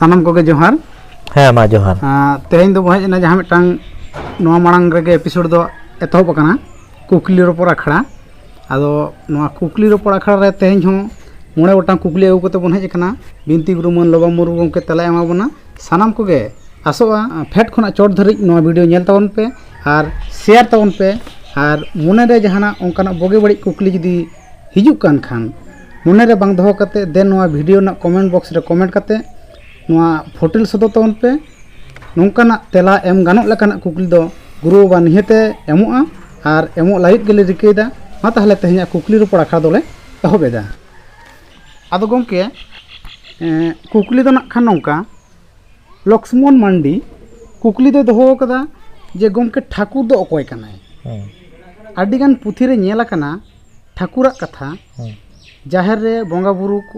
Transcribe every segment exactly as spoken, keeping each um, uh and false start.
ᱥᱟᱱᱟᱢ ᱠᱚᱜᱮ ᱡᱚᱦᱟᱨ᱾ ᱦᱮᱸ, ᱢᱟ ᱡᱚᱦᱟᱨ᱾ ᱟᱨ ᱛᱮᱦᱮᱧ ᱫᱚᱵᱚ ᱦᱮᱡ ᱮᱱᱟ ᱡᱟᱦᱟᱸ ᱢᱤᱫᱴᱟᱝ, ᱱᱚᱣᱟ ᱢᱟᱲᱟᱝ ᱨᱮᱜᱮ ᱮᱯᱤᱥᱳᱰ ᱫᱚ ᱮᱛᱚᱦᱚᱵ ᱟᱠᱟᱱᱟ, ᱠᱩᱠᱞᱤ ᱨᱚᱯᱚᱲ ᱟᱠᱷᱲᱟ᱾ ᱟᱫᱚ ᱱᱚᱣᱟ ᱠᱩᱠᱞᱤ ᱨᱚᱯᱚᱲ ᱟᱠᱷᱲᱟ ᱨᱮ ᱛᱮᱦᱮᱧ ᱦᱚᱸ ᱢᱚᱬᱮ ᱜᱚᱴᱟᱝ ᱠᱩᱠᱞᱤ ᱟᱹᱜᱩ ᱠᱟᱛᱮ ᱵᱚᱱ ᱦᱮᱡ ᱟᱠᱟᱱᱟ᱾ ᱵᱤᱱᱛᱤ ᱜᱩᱨᱩ ᱢᱟᱹᱱ ᱞᱚᱵᱟ ᱢᱩᱨᱢᱩ ᱜᱚᱢᱠᱮ ᱛᱮᱞᱟᱭ ᱮᱢᱟ ᱵᱚᱱᱟ᱾ ᱥᱟᱱᱟᱢ ᱠᱚᱜᱮ ᱟᱥᱚᱜᱼᱟ, ᱯᱷᱮᱰ ᱠᱷᱚᱱᱟᱜ ᱪᱚᱴ ᱫᱷᱟᱹᱨᱤᱡ ᱱᱚᱣᱟ ᱵᱷᱤᱰᱤᱭᱳ ᱧᱮᱞ ᱛᱟᱵᱚᱱ ᱯᱮ ᱟᱨ ᱥᱮᱭᱟᱨ ᱛᱟᱵᱚᱱ ᱯᱮ᱾ ᱟᱨ ᱢᱚᱱᱮᱨᱮ ᱡᱟᱦᱟᱱᱟᱜ ᱚᱱᱠᱟᱱᱟᱜ ᱵᱩᱜᱤ ᱵᱟᱹᱲᱤᱡ ᱠᱩᱠᱞᱤ ᱡᱩᱫᱤ ᱦᱤᱡᱩᱜ ᱠᱟᱱ ᱠᱷᱟᱱ, ᱢᱚᱱᱮᱨᱮ ᱵᱟᱝ ᱫᱚᱦᱚ ᱠᱟᱛᱮ ᱫᱮᱱ ᱱᱚᱣᱟ ᱵᱷᱤᱰᱤᱭᱳ ᱨᱮᱱᱟᱜ ᱠᱚᱢᱮᱱᱴ ᱵᱚᱠᱥ ᱨᱮ ᱠᱚᱢᱮᱱᱴ ᱠᱟᱛᱮ ᱱᱚᱣᱟ ᱯᱷᱳᱴᱮᱞ ᱥᱚᱫᱚᱨ ᱛᱟᱵᱚᱱ ᱯᱮ᱾ ᱱᱚᱝᱠᱟᱱᱟᱜ ᱛᱮᱞᱟ ᱮᱢ ᱜᱟᱱᱚᱜ ᱞᱮᱠᱟᱱᱟᱜ ᱠᱩᱠᱞᱤ ᱫᱚ ᱜᱩᱨᱩ ᱵᱟᱵᱟ ᱱᱤᱦᱟᱹᱛᱮ ᱮᱢᱚᱜᱼᱟ ᱟᱨ ᱮᱢᱚᱜ ᱞᱟᱹᱜᱤᱫ ᱜᱮᱞᱮ ᱨᱤᱠᱟᱹᱭᱮᱫᱟ᱾ ᱢᱟ ᱛᱟᱦᱚᱞᱮ ᱛᱮᱦᱮᱧᱟᱜ ᱠᱩᱠᱞᱤ ᱨᱚᱯᱚᱲ ᱟᱠᱷᱲᱟ ᱫᱚᱞᱮ ᱮᱦᱚᱵ ᱮᱫᱟ᱾ ᱟᱫᱚ ᱜᱚᱢᱠᱮ, ᱮᱸ, ᱠᱩᱠᱞᱤ ᱫᱚ ᱱᱟᱜ ᱠᱷᱟᱱ ᱱᱚᱝᱠᱟ, ᱞᱚᱠᱥᱢᱚᱱ ᱢᱟᱱᱰᱤ ᱠᱩᱠᱞᱤ ᱫᱚᱭ ᱫᱚᱦᱚ ᱟᱠᱟᱫᱟ ᱡᱮ, ᱜᱚᱢᱠᱮ, ᱴᱷᱟᱹᱠᱩᱨ ᱫᱚ ᱚᱠᱚᱭ ᱠᱟᱱᱟᱭ? ᱦᱮᱸ ᱟᱹᱰᱤᱜᱟᱱ ᱯᱩᱛᱷᱤ ᱨᱮ ᱧᱮᱞ ᱟᱠᱟᱱᱟ ᱴᱷᱟᱹᱠᱩᱨᱟᱜ ᱠᱟᱛᱷᱟ, ᱦᱮᱸ ᱡᱟᱦᱮᱨ ᱨᱮ ᱵᱚᱸᱜᱟ ᱵᱩᱨᱩ ᱠᱚ,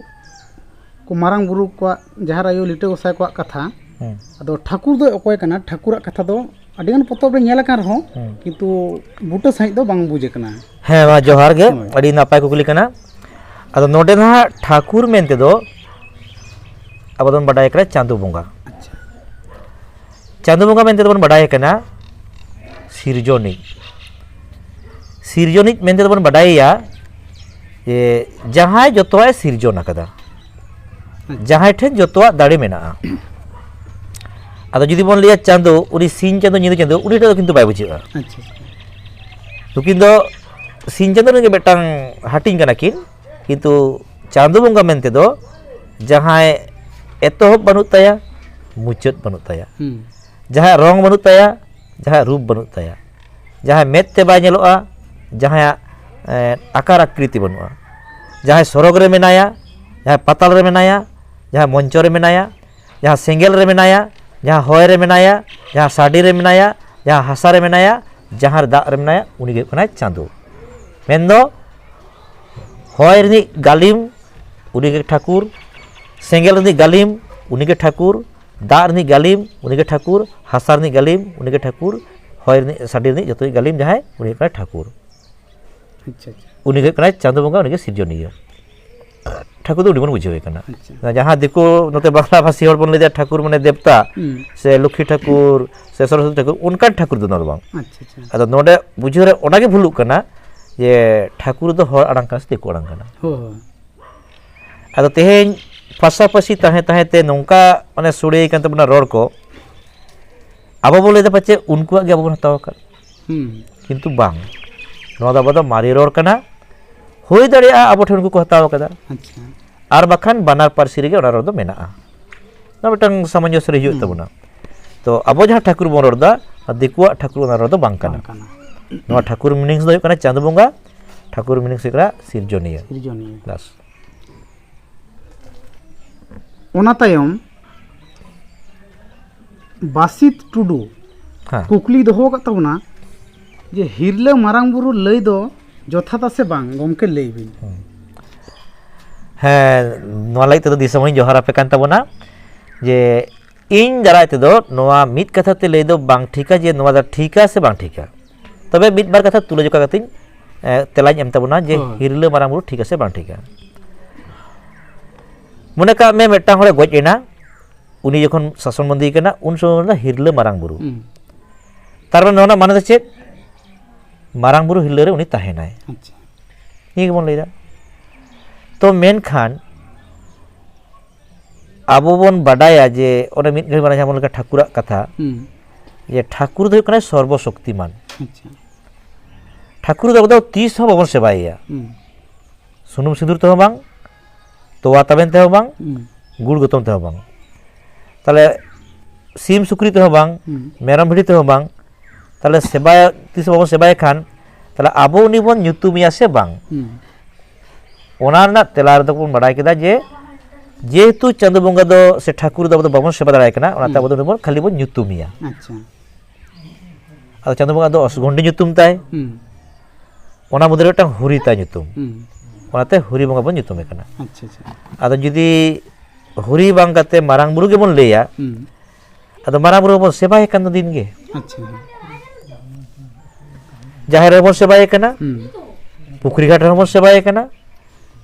ᱠᱚ ᱢᱟᱨᱟᱝ ᱵᱩᱨᱩ ᱠᱚᱣᱟᱜ, ᱡᱟᱦᱮᱨ ᱟᱭᱳ ᱞᱤᱴᱟᱹ ᱜᱚᱸᱥᱟᱭ ᱠᱚᱣᱟᱜ ᱠᱟᱛᱷᱟ᱾ ᱦᱮᱸ ᱟᱫᱚ ᱴᱷᱟᱹᱠᱩᱨ ᱫᱚ ᱚᱠᱚᱭ ᱠᱟᱱᱟ? ᱴᱷᱟᱹᱠᱩᱨᱟᱜ ᱠᱟᱛᱷᱟ ᱫᱚ ᱟᱹᱰᱤᱜᱟᱱ ᱯᱚᱛᱚᱵ ᱨᱮ ᱧᱮᱞ ᱟᱠᱟᱱ ᱨᱮᱦᱚᱸ, ᱦᱮᱸ᱾ ᱠᱤᱱᱛᱩ ᱵᱩᱴᱟᱹ ᱥᱟᱺᱦᱤᱡ ᱫᱚ ᱵᱟᱝ ᱵᱩᱡᱽ ᱟᱠᱟᱱᱟ᱾ ᱦᱮᱸ, ᱢᱟ ᱡᱚᱦᱟᱨ ᱜᱮ᱾ ᱦᱳᱭ᱾ ᱟᱹᱰᱤ ᱱᱟᱯᱟᱭ ᱠᱩᱠᱞᱤ ᱠᱟᱱᱟ᱾ ᱟᱫᱚ ᱱᱚᱰᱮ ᱱᱟᱦᱟᱜ ᱴᱷᱟᱹᱠᱩᱨ ᱢᱮᱱᱛᱮ ᱫᱚ ᱟᱵᱚ ᱫᱚᱵᱚᱱ ᱵᱟᱰᱟᱭ ᱠᱟᱱᱟ ᱪᱟᱸᱫᱳ ᱵᱚᱸᱜᱟ᱾ ᱟᱪᱪᱷᱟ᱾ ᱪᱟᱸᱫᱳ ᱵᱚᱸᱜᱟ ᱢᱮᱱᱛᱮ ᱫᱚᱵᱚᱱ ᱵᱟᱰᱟᱭ ᱠᱟᱱᱟ ᱥᱤᱨᱡᱚᱱᱤᱡ᱾ ᱥᱤᱨᱡᱚᱱᱤᱡ ᱢᱮᱱᱛᱮ ᱫᱚᱵᱚᱱ ᱵᱟᱰᱟᱭᱮᱭᱟ ᱡᱮ ᱡᱟᱦᱟᱸᱭ ᱡᱚᱛᱚᱣᱟᱜ ᱮ ᱥᱤᱨᱡᱚᱱ ᱟᱠᱟᱫᱟ, ᱡᱟᱦᱟᱸᱭ ᱴᱷᱮᱱ ᱡᱚᱛᱚᱣᱟᱜ ᱫᱟᱲᱮ ᱢᱮᱱᱟᱜᱼᱟ᱾ ᱟᱫᱚ ᱡᱩᱫᱤ ᱵᱚᱱ ᱞᱟᱹᱭᱟ ᱪᱟᱸᱫᱳ, ᱩᱱᱤ ᱥᱤᱧ ᱪᱟᱸᱫᱳ ᱧᱤᱫᱟᱹ ᱪᱟᱸᱫᱳ, ᱩᱱᱤ ᱴᱷᱮᱱ ᱫᱚ ᱠᱤᱱᱛᱩ ᱵᱟᱭ ᱵᱩᱡᱷᱟᱹᱜᱼᱟ᱾ ᱟᱪᱪᱷᱟ᱾ ᱱᱩᱠᱤᱱ ᱫᱚ ᱥᱤᱧ ᱪᱟᱸᱫᱳ ᱨᱮᱱ ᱜᱮ ᱢᱤᱫᱴᱟᱝ ᱦᱟᱹᱴᱤᱧ ᱠᱟᱱᱟ ᱠᱤᱱ, ᱠᱤᱱᱛᱩ ᱪᱟᱸᱫᱳ ᱵᱚᱸᱜᱟ ᱢᱮᱱᱛᱮ ᱫᱚ ᱡᱟᱦᱟᱸᱭ ᱮᱛᱚᱦᱚᱵ ᱵᱟᱹᱱᱩᱜ ᱛᱟᱭᱟ, ᱢᱩᱪᱟᱹᱫ ᱵᱟᱹᱱᱩᱜ ᱛᱟᱭᱟ, ᱦᱩᱸ᱾ ᱡᱟᱦᱟᱸᱭᱟᱜ ᱨᱚᱝ ᱵᱟᱹᱱᱩᱜ ᱛᱟᱭᱟ, ᱡᱟᱦᱟᱸᱭᱟᱜ ᱨᱩᱯ ᱵᱟᱹᱱᱩᱜ ᱛᱟᱭᱟ, ᱡᱟᱦᱟᱸᱭ ᱢᱮᱫ ᱛᱮ ᱵᱟᱭ ᱧᱮᱞᱚᱜᱼᱟ, ᱡᱟᱦᱟᱸᱭᱟᱜ ᱮᱸ, ᱟᱠᱟᱨ ᱟᱠᱨᱤᱛᱤ ᱵᱟᱹᱱᱩᱜᱼᱟ, ᱡᱟᱦᱟᱸᱭ ᱥᱚᱨᱚᱜᱽ ᱨᱮ ᱢᱮᱱᱟᱭᱟ, ᱡᱟᱦᱟᱸᱭ ᱯᱟᱛᱟᱞ ᱨᱮ ᱢᱮᱱᱟᱭᱟ, ᱡᱟᱦᱟᱸᱭ ᱢᱚᱧᱪᱚ ᱨᱮ ᱢᱮᱱᱟᱭᱟ, ᱡᱟᱦᱟᱸ ᱥᱮᱸᱜᱮᱞ ᱨᱮ ᱢᱮᱱᱟᱭᱟ, ᱡᱟᱦᱟᱸ ᱦᱚᱭ ᱨᱮ ᱢᱮᱱᱟᱭᱟ, ᱡᱟᱦᱟᱸ ᱥᱟᱰᱮ ᱨᱮ ᱢᱮᱱᱟᱭᱟ, ᱡᱟᱦᱟᱸ ᱦᱟᱥᱟ ᱨᱮ ᱢᱮᱱᱟᱭᱟ, ᱡᱟᱦᱟᱸ ᱨᱮ ᱫᱟᱜ ᱨᱮ ᱢᱮᱱᱟᱭᱟ, ᱩᱱᱤ ᱜᱮ ᱦᱩᱭᱩᱜ ᱠᱟᱱᱟᱭ ᱪᱟᱸᱫᱳ᱾ ᱢᱮᱱᱫᱚ ᱦᱚᱭ ᱨᱤᱱᱤᱡ ᱜᱟᱹᱞᱤᱢ ᱩᱱᱤ ᱜᱮ ᱴᱷᱟᱹᱠᱩᱨ, ᱥᱮᱸᱜᱮᱞ ᱨᱤᱱᱤᱡ ᱜᱟᱹᱞᱤᱢ ᱩᱱᱤ ᱜᱮ ᱴᱷᱟᱹᱠᱩᱨ, ᱫᱟᱜ ᱨᱤᱱᱤᱡ ᱜᱟᱹᱞᱤᱢ ᱩᱱᱤ ᱜᱮ ᱴᱷᱟᱹᱠᱩᱨ, ᱦᱟᱥᱟ ᱨᱤᱱᱤᱡ ᱜᱟᱹᱞᱤᱢ ᱩᱱᱤ ᱜᱮ ᱴᱷᱟᱹᱠᱩᱨ, ᱦᱚᱭ ᱨᱤᱱᱤᱡ ᱥᱟᱰᱮ ᱨᱤᱱᱤᱡ ᱡᱚᱛᱚ ᱜᱟᱹᱞᱤᱢ ᱡᱟᱦᱟᱸᱭ, ᱩᱱᱤ ᱦᱩᱭᱩᱜ ᱠᱟᱱᱟᱭ ᱴᱷᱟᱹᱠᱩᱨ᱾ ᱟᱪᱪᱷᱟ, ᱟᱪᱪᱷᱟ᱾ ᱩᱱᱤ ᱜᱮ ᱦᱩᱭᱩᱜ ᱠᱟᱱᱟᱭ ᱪᱟᱸᱫᱳ ᱵᱚᱸᱜᱟ, ᱩᱱᱤ ᱜᱮ ᱥᱤᱨᱡᱚᱱᱤᱭᱟᱹ᱾ ᱴᱷᱟᱹᱠᱩᱨ ᱫᱚ ᱩᱱᱤ ᱵᱚᱱ ᱵᱩᱡᱷᱟᱹᱣᱮ ᱠᱟᱱᱟ᱾ ᱟᱪᱪᱷᱟ᱾ ᱡᱟᱦᱟᱸ ᱫᱤᱠᱩ ᱱᱚᱛᱮ ᱵᱟᱝᱞᱟ ᱵᱷᱟᱥᱤ ᱦᱚᱲ ᱵᱚᱱ ᱞᱟᱹᱭᱫᱟ ᱴᱷᱟᱹᱠᱩᱨ ᱢᱟᱱᱮ ᱫᱮᱵᱛᱟ, ᱦᱩᱸ᱾ ᱥᱮ ᱞᱚᱠᱠᱷᱤ ᱴᱷᱟᱹᱠᱩᱨ, ᱥᱮ ᱥᱚᱨᱚᱥᱚᱛᱤ ᱴᱷᱟᱹᱠᱩᱨ, ᱚᱱᱠᱟᱱ ᱴᱷᱟᱹᱠᱩᱨ ᱫᱚ ᱱᱚᱣᱟ ᱫᱚ ᱵᱟᱝ᱾ ᱟᱪᱪᱷᱟ, ᱟᱪᱪᱷᱟ᱾ ᱟᱫᱚ ᱱᱚᱰᱮ ᱵᱩᱡᱷᱟᱹᱣ ᱨᱮ ᱚᱱᱟᱜᱮ ᱵᱷᱩᱞᱩᱜ ᱠᱟᱱᱟ ᱡᱮ ᱴᱷᱟᱹᱠᱩᱨ ᱫᱚ ᱦᱚᱲ ᱟᱲᱟᱝ ᱠᱟᱱᱟ ᱥᱮ ᱫᱤᱠᱩ ᱟᱲᱟᱝ ᱠᱟᱱᱟ᱾ ᱦᱳᱭ, ᱦᱳᱭ᱾ ᱟᱫᱚ ᱛᱮᱦᱮᱧ ᱯᱟᱥᱟᱯᱟᱥᱤ ᱛᱟᱦᱮᱸ ᱛᱟᱦᱮᱸ ᱛᱮ ᱱᱚᱝᱠᱟ ᱢᱟᱱᱮ ᱥᱚᱲᱮ ᱠᱟᱱ ᱛᱟᱵᱚᱱᱟ ᱨᱚᱲ ᱠᱚ, ᱟᱵᱚ ᱵᱚᱱ ᱞᱟᱹᱭᱫᱟ ᱯᱟᱪᱮᱫ ᱩᱱᱠᱩᱣᱟᱜ ᱜᱮ ᱟᱵᱚ ᱵᱚᱱ ᱦᱟᱛᱟᱣ ᱟᱠᱟᱫ, ᱦᱩᱸ᱾ ᱠᱤᱱᱛᱩ ᱵᱟᱝ, ᱱᱚᱣᱟ ᱫᱚ ᱟᱵᱚ ᱫᱚ ᱢᱟᱨᱮ ᱨᱚᱲ ᱠᱟᱱᱟ᱾ ᱦᱩᱭ ᱫᱟᱲᱮᱭᱟᱜᱼᱟ ᱟᱵᱚ ᱴᱷᱮᱱ ᱩᱱᱠᱩ ᱠᱚ ᱦᱟᱛᱟᱣ ᱟᱠᱟᱫᱟ, ᱟᱪᱪᱷᱟ᱾ ᱟᱨ ᱵᱟᱠᱷᱟᱱ ᱵᱟᱱᱟᱨ ᱯᱟᱹᱨᱥᱤ ᱨᱮᱜᱮ ᱚᱱᱟ ᱨᱚᱲ ᱫᱚ ᱢᱮᱱᱟᱜᱼᱟ᱾ ᱱᱚᱣᱟ ᱢᱤᱫᱴᱟᱝ ᱥᱟᱢᱚᱧᱡᱚᱥᱥᱚ ᱨᱮ ᱦᱤᱡᱩᱜ ᱦᱩᱸ᱾ ᱛᱟᱵᱚᱱᱟ᱾ ᱛᱚ ᱟᱵᱚ ᱡᱟᱦᱟᱸ ᱴᱷᱟᱹᱠᱩᱨ ᱵᱚᱱ ᱨᱚᱲ ᱮᱫᱟ, ᱫᱤᱠᱩᱣᱟᱜ ᱴᱷᱟᱹᱠᱩᱨ ᱚᱱᱟ ᱨᱚᱲ ᱫᱚ ᱵᱟᱝ ᱠᱟᱱᱟ᱾ ᱵᱟᱝ ᱠᱟᱱᱟ᱾ ᱱᱚᱣᱟ ᱴᱷᱟᱹᱠᱩᱨ meanings ᱫᱚ ᱦᱩᱭᱩᱜ ᱠᱟᱱᱟ ᱪᱟᱸᱫᱳ ᱵᱚᱸᱜᱟ, ᱴᱷᱟᱹᱠᱩᱨ meanings ᱦᱩᱭᱩᱜ ᱠᱟᱱᱟ ᱥᱤᱨᱡᱚᱱᱤᱭᱟᱹ᱾ ᱥᱤᱨᱡᱚᱱᱤᱭᱟᱹ᱾ ᱵᱟᱥ᱾ ᱚᱱᱟ ᱛᱟᱭᱚᱢ ᱵᱟᱥᱤᱛ ᱴᱩᱰᱩ ᱦᱮᱸ᱾ ᱠᱩᱠᱞᱤ ᱫᱚᱦᱚ ᱟᱠᱟᱫ ᱛᱟᱵᱚᱱᱟ ᱡᱮ ᱦᱤᱨᱞᱟᱹ ᱢᱟᱨᱟᱝ ᱵᱩᱨᱩ ᱞᱟᱹᱭ ᱫᱚ ᱡᱚᱛᱷᱟᱛᱟ ᱥᱮ ᱵᱟᱝ, ᱜᱚᱢᱠᱮ ᱞᱟᱹᱭ ᱵᱤᱱ᱾ ᱦᱮᱸ, ᱱᱚᱣᱟ ᱞᱟᱹᱜᱤᱫ ᱛᱮᱫᱚ ᱫᱤᱥᱚᱢ ᱦᱚᱸᱧ ᱡᱚᱦᱟᱨ ᱟᱯᱮ ᱠᱟᱱ ᱛᱟᱵᱚᱱᱟ ᱡᱮ ᱤᱧ ᱫᱟᱨᱟᱭ ᱛᱮᱫᱚ ᱱᱚᱣᱟ ᱢᱤᱫ ᱠᱟᱛᱷᱟ ᱛᱮ ᱞᱟᱹᱭ ᱫᱚ ᱵᱟᱝ ᱴᱷᱤᱠᱟ ᱡᱮ ᱱᱚᱣᱟ ᱫᱚ ᱴᱷᱤᱠᱟ ᱥᱮ ᱵᱟᱝ ᱴᱷᱤᱠᱟ᱾ ᱛᱚᱵᱮ ᱢᱤᱫ ᱵᱟᱨ ᱠᱟᱛᱷᱟ ᱛᱩᱞᱟᱹᱡᱚᱠᱷᱟ ᱠᱟᱛᱮᱧ, ᱮ, ᱛᱮᱞᱟᱧ ᱮᱢ ᱛᱟᱵᱚᱱᱟ ᱡᱮ ᱦᱳᱭ᱾ ᱦᱤᱨᱞᱟᱹ ᱢᱟᱨᱟᱝ ᱵᱩᱨᱩ ᱴᱷᱤᱠᱟ ᱥᱮ ᱵᱟᱝ ᱴᱷᱤᱠᱟ᱾ ᱢᱚᱱᱮ ᱠᱟᱜ ᱢᱮ ᱢᱤᱫᱴᱟᱝ ᱦᱚᱲᱮ ᱜᱚᱡ ᱮᱱᱟ, ᱩᱱᱤ ᱡᱚᱠᱷᱚᱱ ᱥᱟᱥᱚᱱ ᱢᱚᱱᱫᱤᱨ ᱠᱟᱱᱟ ᱩᱱ ᱥᱚᱢᱚᱭ ᱫᱚ ᱦᱤᱨᱞᱟᱹ ᱢᱟᱨᱟᱝ ᱵᱩᱨᱩ᱾ ᱦᱩᱸ᱾ ᱛᱟᱨ ᱢᱟᱱᱮ ᱱᱚᱣᱟ ᱨᱮᱱᱟᱜ ᱢᱟᱱᱮ ᱫᱚ ᱪᱮᱫ? ᱢᱟᱨᱟᱝ ᱵᱩᱨᱩ ᱦᱤᱨᱞᱟᱹ ᱨᱮ ᱩᱱᱤ ᱛᱟᱦᱮᱱᱟᱭ, ᱟᱪᱪᱷᱟ᱾ ᱱᱤᱭᱟᱹ ᱜᱮᱵᱚᱱ ᱞᱟᱹᱭᱫᱟ᱾ ᱛᱚ ᱢᱮᱱᱠᱷᱟᱱ ᱟᱵᱚ ᱵᱚᱱ ᱵᱟᱰᱟᱭᱟ ᱡᱮ ᱚᱱᱮ ᱢᱤᱫ ᱜᱷᱟᱹᱲᱤ ᱢᱟᱲᱟᱝ ᱡᱟᱦᱟᱸ ᱵᱚᱱ ᱞᱟᱹᱭ ᱠᱮᱫᱟ ᱴᱷᱟᱹᱠᱩᱨᱟᱜ ᱠᱟᱛᱷᱟ, ᱦᱩᱸ᱾ ᱡᱮ ᱴᱷᱟᱹᱠᱩᱨ ᱫᱚ ᱦᱩᱭᱩᱜ ᱠᱟᱱᱟᱭ ᱥᱚᱨᱵᱚ ᱥᱚᱠᱛᱤᱢᱟᱱ᱾ ᱟᱪᱪᱷᱟ᱾ ᱴᱷᱟᱹᱠᱩᱨ ᱫᱚ ᱟᱵᱚ ᱫᱚ ᱛᱤᱥ ᱦᱚᱸ ᱵᱟᱵᱚᱱ ᱥᱮᱵᱟᱭᱮᱭᱟ, ᱦᱩᱸ᱾ ᱥᱩᱱᱩᱢ ᱥᱤᱸᱫᱩᱨ ᱛᱮᱦᱚᱸ ᱵᱟᱝ, ᱛᱚᱣᱟ ᱛᱟᱵᱮᱱ ᱛᱮᱦᱚᱸ ᱵᱟᱝ, ᱦᱩᱸ᱾ ᱜᱩᱲ ᱜᱚᱛᱚᱢ ᱛᱮᱦᱚᱸ ᱵᱟᱝ᱾ ᱛᱟᱦᱞᱮ ᱥᱤᱢ ᱥᱩᱠᱨᱤ ᱛᱮᱦᱚᱸ ᱵᱟᱝ, ᱦᱩᱸ᱾ ᱢᱮᱨᱚᱢ ᱵᱷᱤᱰᱤ ᱛᱮᱦᱚᱸ ᱵᱟᱝ, ᱛᱟᱦᱞᱮ ᱥᱮᱵᱟᱭ, ᱛᱤᱥ ᱵᱟᱵᱚᱱ ᱥᱮᱵᱟᱭ ᱠᱷᱟᱱ, ᱛᱟᱦᱞᱮ ᱟᱵᱚ ᱩᱱᱤ ᱵᱚᱱ ᱧᱩᱛᱩᱢᱮᱭᱟ ᱥᱮ ᱵᱟᱝ? ᱦᱩᱸ᱾ ᱚᱱᱟ ᱨᱮᱱᱟᱜ ᱛᱮᱞᱟ ᱨᱮᱫᱚ ᱵᱚᱱ ᱵᱟᱲᱟᱭ ᱠᱮᱫᱟ ᱡᱮ ᱡᱮᱦᱮᱛᱩ ᱪᱟᱸᱫᱳ ᱵᱚᱸᱜᱟ ᱫᱚ ᱥᱮ ᱴᱷᱟᱹᱠᱩᱨ ᱫᱚ ᱟᱵᱚ ᱫᱚ ᱵᱟᱵᱚᱱ ᱥᱮᱵᱟ ᱫᱟᱲᱮᱭᱟᱭ ᱠᱟᱱᱟ, ᱚᱱᱟᱛᱮ ᱦᱩᱸ᱾ ᱟᱵᱚ ᱫᱚ ᱩᱱᱤ ᱵᱚᱱ ᱠᱷᱟᱹᱞᱤ ᱵᱚᱱ ᱧᱩᱛᱩᱢᱮᱭᱟ᱾ ᱟᱪᱪᱷᱟ᱾ ᱟᱫᱚ ᱪᱟᱸᱫᱳ ᱵᱚᱸᱜᱟ ᱫᱚ ᱚᱥᱜᱚᱱᱰᱤ ᱧᱩᱛᱩᱢ ᱛᱟᱭ, ᱦᱩᱸ᱾ ᱚᱱᱟ ᱢᱚᱫᱽᱫᱷᱮ ᱨᱮ ᱢᱤᱫᱴᱟᱝ ᱦᱩᱨᱤ ᱛᱟᱭ ᱧᱩᱛᱩᱢ, ᱦᱩᱸ᱾ ᱚᱱᱟᱛᱮ ᱦᱩᱨᱤ ᱵᱚᱸᱜᱟ ᱵᱚᱱ ᱧᱩᱛᱩᱢᱮ ᱠᱟᱱᱟ᱾ ᱟᱪᱪᱷᱟ, ᱟᱪᱪᱷᱟ᱾ ᱟᱫᱚ ᱡᱩᱫᱤ ᱦᱩᱨᱤ ᱵᱟᱝ ᱠᱟᱛᱮ ᱢᱟᱨᱟᱝ ᱵᱩᱨᱩ ᱜᱮᱵᱚᱱ ᱞᱟᱹᱭᱟ, ᱦᱩᱸ᱾ ᱟᱫᱚ ᱢᱟᱨᱟᱝ ᱵᱩᱨᱩ ᱵᱚᱱ ᱥᱮᱵᱟᱭᱮ ᱠᱟᱱ ᱫᱚ ᱫᱤᱱ ᱜᱮ, ᱟᱪᱪᱷᱟ᱾ ᱡᱟᱦᱮᱨ ᱨᱮᱵᱚᱱ ᱥᱮᱵᱟᱭᱮ ᱠᱟᱱᱟ, ᱦᱩᱸ᱾ ᱯᱩᱠᱷᱨᱤ ᱜᱷᱟᱴ ᱨᱮᱦᱚᱸ ᱵᱚᱱ ᱥᱮᱵᱟᱭᱮ ᱠᱟᱱᱟ,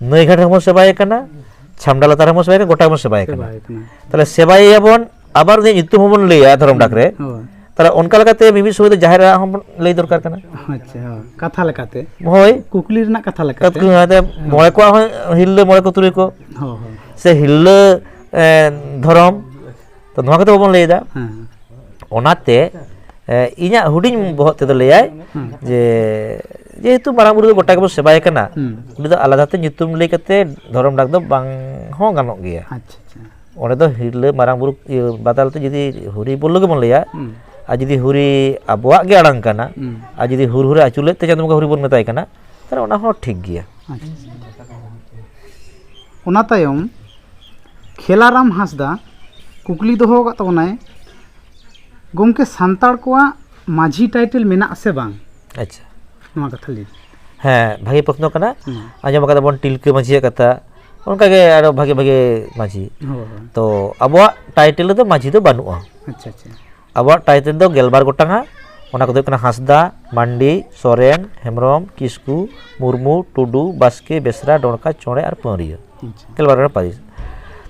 ᱱᱟᱹᱭ ᱜᱷᱟᱴ ᱨᱮᱦᱚᱸ ᱵᱚᱱ ᱥᱮᱵᱟᱭᱮ ᱠᱟᱱᱟ, ᱪᱷᱟᱢᱰᱟ ᱞᱟᱛᱟᱨ ᱨᱮᱦᱚᱸ ᱵᱚᱱ ᱥᱮᱵᱟᱭᱮ ᱠᱟᱱᱟ, ᱜᱚᱴᱟ ᱜᱮᱵᱚᱱ ᱥᱮᱵᱟᱭᱮ ᱠᱟᱱᱟ᱾ ᱥᱮᱵᱟᱭᱮ ᱠᱟᱱᱟ᱾ ᱛᱟᱦᱚᱞᱮ ᱥᱮᱵᱟᱭᱮᱭᱟᱵᱚᱱ, ᱟᱵᱟᱨ ᱩᱱᱤᱭᱟᱜ ᱧᱩᱛᱩᱢ ᱦᱚᱸᱵᱚᱱ ᱞᱟᱹᱭᱟ ᱫᱷᱚᱨᱚᱢ ᱰᱟᱠ ᱨᱮ᱾ ᱦᱳᱭ᱾ ᱛᱟᱦᱚᱞᱮ ᱚᱱᱠᱟ ᱞᱮᱠᱟᱛᱮ ᱢᱤᱢᱤᱫ ᱥᱚᱢᱚᱭ ᱫᱚ ᱡᱟᱦᱮᱨ ᱟᱭᱳ ᱦᱚᱸ ᱵᱚᱱ ᱞᱟᱹᱭ ᱫᱚᱨᱠᱟᱨ ᱠᱟᱱᱟ᱾ ᱟᱪᱪᱷᱟ, ᱦᱳᱭ᱾ ᱠᱟᱛᱷᱟ ᱞᱮᱠᱟᱛᱮ᱾ ᱦᱳᱭ᱾ ᱠᱩᱠᱞᱤ ᱨᱮᱱᱟᱜ ᱠᱟᱛᱷᱟ ᱞᱮᱠᱟᱛᱮ᱾ ᱠᱟᱛᱷᱟ ᱞᱮᱠᱟᱛᱮ ᱢᱚᱬᱮ ᱠᱚᱣᱟᱜ ᱦᱚᱸ ᱦᱤᱨᱞᱟᱹ ᱢᱚᱬᱮ ᱠᱚ ᱛᱩᱨᱩᱭ ᱠᱚ᱾ ᱦᱳᱭ, ᱦᱳᱭ᱾ ᱥᱮ ᱦᱤᱨᱞᱟᱹ, ᱮ, ᱫᱷᱚᱨᱚᱢ᱾ ᱛᱚ ᱱᱚᱣᱟ ᱠᱚᱫᱚ ᱵᱟᱵᱚᱱ ᱞᱟᱹᱭ ᱮᱫᱟ᱾ ᱦᱮᱸ᱾ ᱚᱱᱟᱛᱮ, ᱮ, ᱤᱧᱟᱹᱜ ᱦᱩᱰᱤᱧ ᱵᱚᱦᱚᱜ ᱛᱮᱫᱚ ᱞᱟᱹᱭᱟᱭ ᱦᱮᱸ᱾ ᱡᱮ ᱡᱮᱦᱮᱛᱩ ᱢᱟᱨᱟᱝ ᱵᱩᱨᱩ ᱫᱚ ᱜᱚᱴᱟ ᱜᱮᱵᱚᱱ ᱥᱮᱵᱟᱭᱮ ᱠᱟᱱᱟ, ᱦᱩᱸ᱾ ᱩᱱᱤ ᱫᱚ ᱟᱞᱟᱫᱟ ᱛᱮ ᱧᱩᱛᱩᱢ ᱞᱟᱹᱭ ᱠᱟᱛᱮ ᱫᱷᱚᱨᱚᱢ ᱰᱟᱠ ᱫᱚ ᱵᱟᱝ ᱦᱚᱸ ᱜᱟᱱᱚᱜ ᱜᱮᱭᱟ᱾ ᱟᱪᱪᱷᱟ, ᱟᱪᱪᱷᱟ᱾ ᱚᱸᱰᱮ ᱫᱚ ᱦᱤᱨᱞᱟᱹ ᱢᱟᱨᱟᱝ ᱵᱩᱨᱩ, ᱤᱭᱟᱹ, ᱵᱟᱫᱟᱞ ᱛᱮ ᱡᱩᱫᱤ ᱦᱚᱨᱤ ᱵᱚᱞ ᱜᱮᱵᱚᱱ ᱞᱟᱹᱭᱟ, ᱦᱩᱸ᱾ ᱟᱨ ᱡᱩᱫᱤ ᱦᱚᱨᱤ ᱟᱵᱚᱣᱟᱜ ᱜᱮ ᱟᱲᱟᱝ ᱠᱟᱱᱟ, ᱦᱩᱸ᱾ ᱟᱨ ᱡᱩᱫᱤ ᱦᱩᱨ ᱦᱩᱨᱮ ᱟᱹᱪᱩᱨ ᱞᱮᱫ ᱛᱮ ᱪᱟᱸᱫᱚ ᱵᱚᱸᱜᱟ ᱦᱚᱨᱤ ᱵᱚᱱ ᱢᱮᱛᱟᱭ ᱠᱟᱱᱟ, ᱛᱟᱦᱚᱞᱮ ᱚᱱᱟ ᱦᱚᱸ ᱴᱷᱤᱠ ᱜᱮᱭᱟ᱾ ᱟᱪᱪᱷᱟ, ᱟᱪᱪᱷᱟ᱾ ᱚᱱᱟ ᱛᱟᱭᱚᱢ ᱠᱷᱮᱞᱟᱨᱟᱢ ᱦᱟᱸᱥᱫᱟ ᱠᱩᱠᱞᱤ ᱫᱚᱦᱚ ᱟᱠᱟᱫ ᱛᱟᱵᱚᱱᱟᱭ, ᱜᱚᱢᱠᱮ, ᱥᱟᱱᱛᱟᱲ ᱠᱚᱣᱟᱜ ᱢᱟᱹᱡᱷᱤ title ᱢᱮᱱᱟᱜ ᱥᱮ ᱵᱟᱝ? ᱟᱪᱪᱷᱟ᱾ ᱱᱚᱣᱟ ᱠᱟᱛᱷᱟ ᱞᱟᱹᱭ᱾ ᱦᱮᱸ, ᱵᱷᱟᱹᱜᱤ ᱯᱨᱚᱥᱱᱚ ᱠᱟᱱᱟ᱾ ᱦᱩᱸ᱾ ᱟᱸᱡᱚᱢ ᱟᱠᱟᱫᱟ ᱵᱚᱱ ᱴᱤᱞᱠᱟᱹ ᱢᱟᱹᱡᱷᱤᱭᱟᱜ ᱠᱟᱛᱷᱟ, ᱚᱱᱠᱟᱜᱮ ᱟᱨᱚ ᱵᱷᱟᱜᱮ ᱵᱷᱟᱜᱮ ᱢᱟᱹᱡᱷᱤ᱾ ᱦᱳᱭ, ᱦᱳᱭ᱾ ᱛᱚ ᱟᱵᱚᱣᱟᱜ title ᱨᱮᱫᱚ ᱢᱟᱹᱡᱷᱤ ᱫᱚ ᱵᱟᱹᱱᱩᱜᱼᱟ᱾ ᱟᱪᱪᱷᱟ, ᱟᱪᱪᱷᱟ᱾ ᱟᱵᱚᱣᱟᱜ title ᱫᱚ ᱜᱮᱞᱵᱟᱨ ᱜᱚᱴᱟᱝᱟ᱾ ᱚᱱᱟ ᱠᱚᱫᱚ ᱦᱩᱭᱩᱜ ᱠᱟᱱᱟ ᱦᱟᱸᱥᱫᱟ, ᱢᱟᱱᱰᱤ, ᱥᱚᱨᱮᱱ, ᱦᱮᱢᱵᱨᱚᱢ, ᱠᱤᱥᱠᱩ, ᱢᱩᱨᱢᱩ, ᱴᱩᱰᱩ, ᱵᱟᱥᱠᱮ, ᱵᱮᱥᱨᱟ, ᱰᱚᱬᱠᱟ, ᱪᱚᱬᱮ ᱟᱨ ᱯᱟᱹᱣᱨᱤᱭᱟᱹ᱾ ᱟᱪᱪᱷᱟ᱾ ᱜᱮᱞᱵᱟᱨ ᱜᱚᱴᱟᱝ ᱯᱟᱹᱨᱤᱥ᱾